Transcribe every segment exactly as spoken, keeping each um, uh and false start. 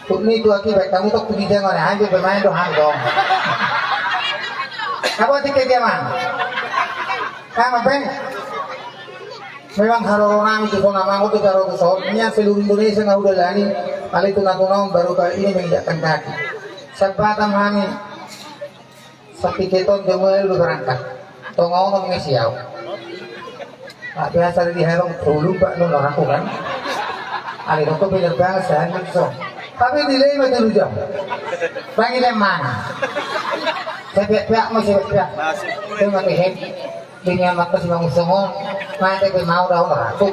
Tuk ni tu akibat kamu tok tu di jangan, hancur bermain do hang dong. Apa tiket dia, Mang? Sama, Bang. Memang haroro nami tu sona mango tu jaro tu son, nian seluruh Indonesia nga hudalani, alai tu Natuna on baru kali ini menginjakkan kaki. Sian Batam hami, satiket on jam ualu do berangkat. Tonga onom nge siau. Ah, biasa di habang puluh pak nun orang kan. Alai kok penerbangan sehari so. Tapi delay ma tolu jam. Bang ini mana? Sepiak-piak mau sepiak-piak. Terima kasih. Bini amat kasi mangusung on, mate pe mau daun ratu.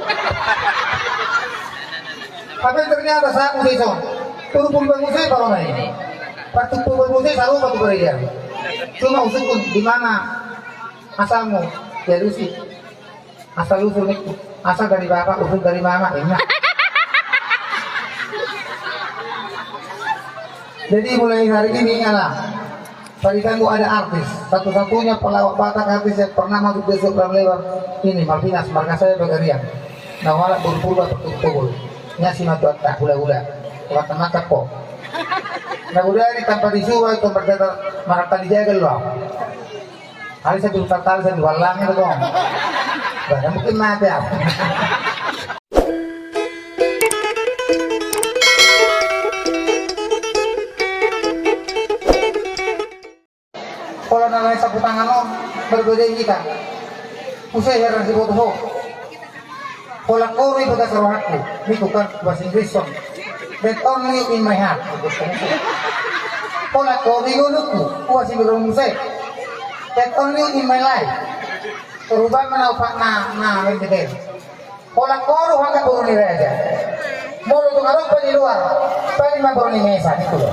Tapi ternyata saat muse ison, turpun bermuse paro na ini. Patup tu bermuse saru patup berian. Cuma usukun di mana asalmu? Ya Lusi. Asal usul itu. Asal dari bapak, usul dari mama. Ini. Jadi mulai hari ini alah. Tadi kan gua ada artis, satu-satunya pelawak Batak artis yang pernah masuk besok dalam lewat ini, Malvinas, marga saya Bagarian. Nah, wala buru-buru atau togol. Nya si matu atta hula-hula. Mata-mata po. Nah, udah ini tanpa disuruh itu berkata marata dijaga lo. Hari satu tatal satu walang itu dong. Bahkan mungkin mati aku. Pola na lain sapu tangan on, berbeda hita. Use heran si boto ho. Pola koru i bagas rohangku, niku kan bahasa Inggris on. That only in my heart. Pola koru i ngolungku, uas i berong muse. That only in my life. Perubahan mana upak na, na, na, Pola koru hangka boru ni raja. Molo tung adong pe di luar, paling ma boru ni mesa, nitu do.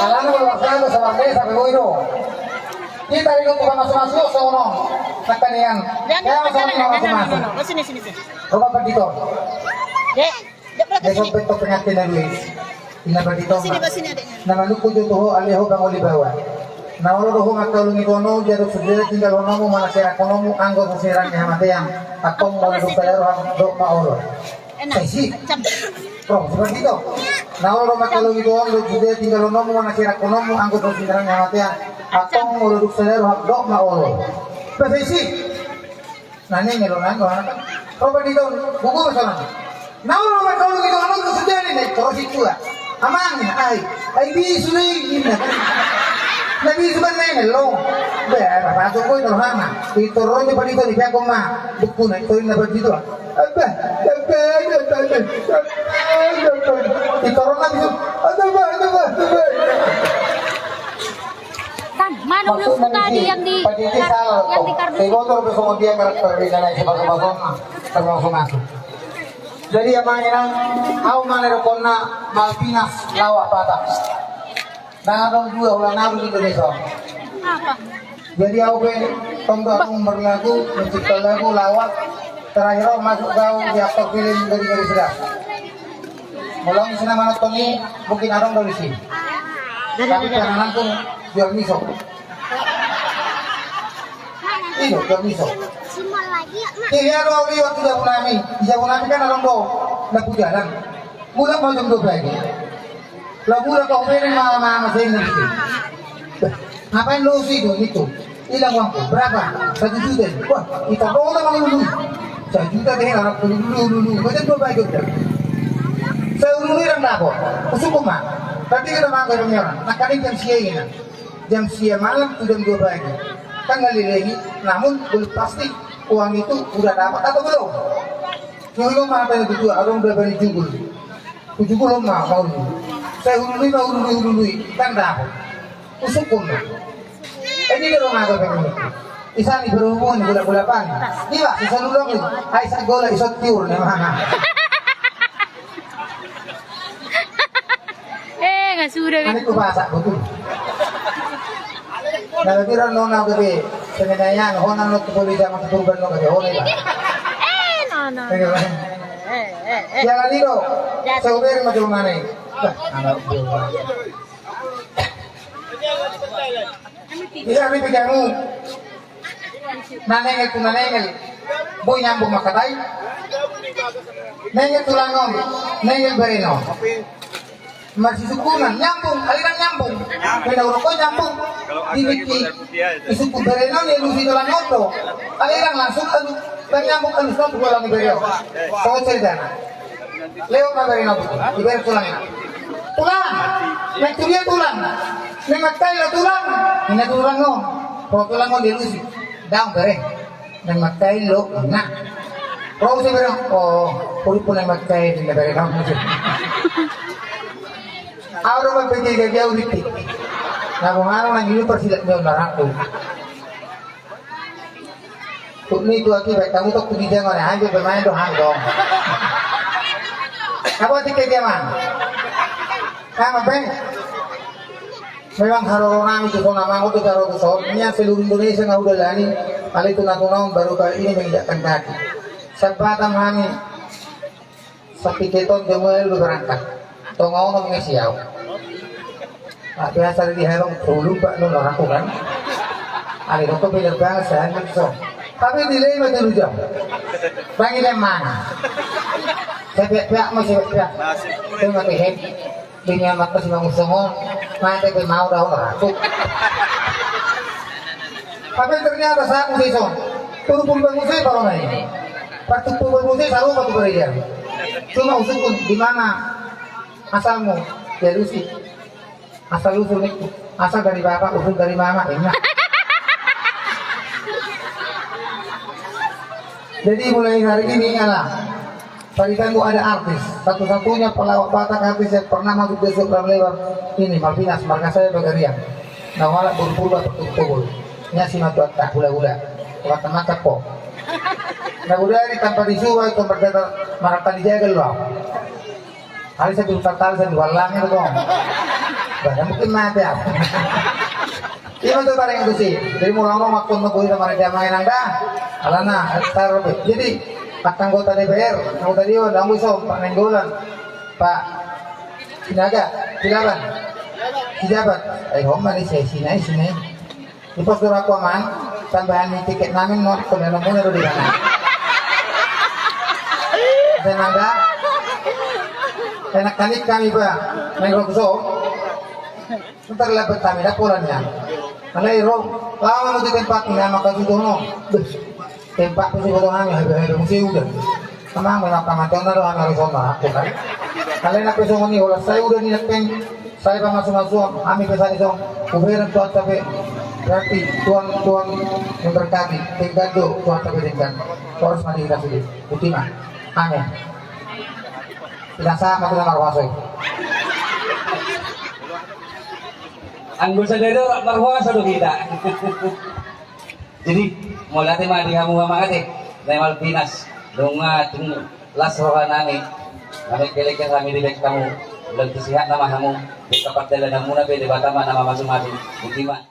Alana molo masalah tu sabar mesa pe boi do. Hita di luku pamasu-masu songon on. Nangkaningan. Jangan, jangan, jangan, jangan. Sini, sini, sini. Roba pandito. Dek. Dia sompet tu pengantin na dua i. Ina pandito ma. Sini, sini, adeknya. Na manungkun jo tu ho ale ho bangoli bawa. Na olo do ho mangkaholongi tu anakmu, jadok sude tinggal anakmu, manang serakononmu, anggo so sinirang ni hamatean. Antong molo dung sada roham, dok ma olo. Enak. Saisi. Kencang. Roh, seperti itu. Na olo do mangkaholongi tu anakmu, jadok sude tinggal anakmu, manang serakononmu, anggo so sinirang ni hamatean. Antong molo dung sada roham, dok ma olo. Saisi. Na nengel do nang, roha kan. Roba di taon, gugu ma sonang. Na olo ma taon di taon, tu sujani na i, torus i tua. Amang, ai, ai bisu na i, ninna. Na bisu kan nengel lo. Be, apa tu koi torus hana. I torus di padi taon, i piakon ma. Buku na i, torus na padi taon. Apa, apa, apa, apa. I torus na bisu. Apa, apa, apa, apa. Kan, mana udah suka di yang di, yang di kardus. Iboto pe songon dia karakter di sana, sebagai masuk, termasuk masuk. Jadi, amang inang, au ma na didokonna Malvinas lawak Batak. Ndang adong dua, ulang abu di Indonesia. Apa? Jadi, au pe tong do agung berlagu, mencipta lagu, lawak. Terakhir au masuk gaul di aktor film Gadis-gadis Segar. Molo au isi na manonton i, mungkin adong do disi. Tapi pe na nangkun jual miso. Iyo, jual miso. Iya, do au liwat tu jabu nami. Di jabu nami kan adong do lampu jalan. Mulak ma jam dua pagi. Lagu lah kau beri mama-mama saya ngerti. Ngapain lo sih itu? Hilang uangku. Berapa? Satu juta. Wah, kita roda mau dulu. Satu juta deh, anak dulu, dulu, dulu. Macam dua baju dah. Saya dulu yang dapat. Usuk rumah. Berarti kita makan punya orang. Nah, kali jam sia ini. Jam sia malam tu jam dua pagi. Kan nggak lagi. Namun belum pasti uang itu udah dapat atau belum. Dulu mata itu dua, orang udah beri jugul. Ujung ulo ma, ma ulu. Sai ulu ni ma ulu ni, ulu ni. Kan dapot. Usuk ma. Eh, di rumah ada pengen. Isa ni berhubungan gula-gula pan. Di ba, isa lulung ni. Ai sa gola iso tiur ni mana. Eh, nggak sudah. Ani ku basak betul. Na bira nona gabe semenaian hona no tu boli jama tu purban no gabe hona iba. Eh, nona. Iya kan? Eh, eh, eh. Ya lali do. Sauberi ma jolma na i. Bah, anak jolma. Iya, ini pikiranmu. Na nengel tu na nengel. Boi nyambung makatai. Nengel tulang on. Nengel bereno. Masisungkunan, nyambung, aliran nyambung. Pinauroko nyambung. Di miki, isungkun berena ni alusi tulang oto. Aliran langsung alu, dan nyambung alus na tulang ni berena. Kau cerita. Leo ma berena, di berena tulang. Tulang, na tu dia tulang. Memang kai lo tulang. Ini tulang on. Kau tulang on di alusi. Daun berena. Naeng mangkail lo, na. Ro muse bere, oh, urippu naeng mangkail, ninna bere na muse. Au do mambaen gabe au ripit. Na bung anu nang ilu parsilat ni on narangku. Tuk ni tu aki baik kamu tok tu di jangan aja bermain do hang dong. Apa tiket dia man? Sama beng. Memang haroro nami tu son amang, oto jaro tu son, nian seluruh Indonesia nga hudalani, alai tu Natuna on baru kali ini menginjakkan kaki. Sian Batam hami, sapiketon jam ualu do berangkat. Tonga onom nge siau. Ah, biasa di habang pulu pak nun orang kan. Alai rokok penerbangan sehari tu son. Tapi delay ma tolu jam. Bang ile mana? Sepeak-peak ma sepeak-peak. Terima kasih. Dengke mata si mangusung on, mate pe mau daun ratu. Tapi ternyata saat muse ison, turun pun muse paro nai. Waktu pun muse sarupa tu gereja. Cuma usungkun di mana asalmu? Ya Lusi. Asal usul itu. Asal dari bapak, usul dari mama. Enak. Jadi mulai hari ini ala Paritanmu ada artis, satu-satunya pelawak Batak artis yang pernah masuk besok dalam lebar ini, Malvinas, marga saya Bagariang. Nawala berpurba bertugul-tugul. Nya si matuak tak hula-hula. Mata-mata po. Nah udah di tanpa disuruh itu berdata marata dijaga lo. Hari satu tatal satu walang itu kong. Badan mungkin mati aku. Ima tu bareng tu si. Jadi mula-mula makkon na boi na marende amang inang da. Alana, tar be. Jadi angka anggota D P R, anggota Dewan, anggo ison, Pak Nainggolan, Pak Sinaga, Silaban, Sijabat. Ai homma ni si Sinai, Sinai. Di pos do rako amang, tambahan ni tiket nami no, kau nana muna do di mana. Tenang da. Enak kanik kami ba, main rock show. Ntar lebat kami da polannya. Alai ro, lawan uji tempat ni ama kau sudah no. Beh, tempat pun sudah kami habis habis musim udah. Tenang, memang pamatona do hami harus sama aku kan. Alai nak pesong ni hola saya udah ni nak peng, saya pamasu-masu hami pesan isong. Kuberan tuan tapi berarti tuan tuan memberkati tinggal do tuan tapi tinggal. Harus mati kita sini. Ultima. Amin. Tidak sama kita marwasoi. Anggo sadari on marhuasa do hita. Jadi mauliate ma di hamu amang ate, na Malvinas, nunga tung las roha nami, nami kelek hami di bek hamu, dan tu sihat nama hamu, di tempat dalan hamuna be Debata ma nama masing-masing, bukti ma.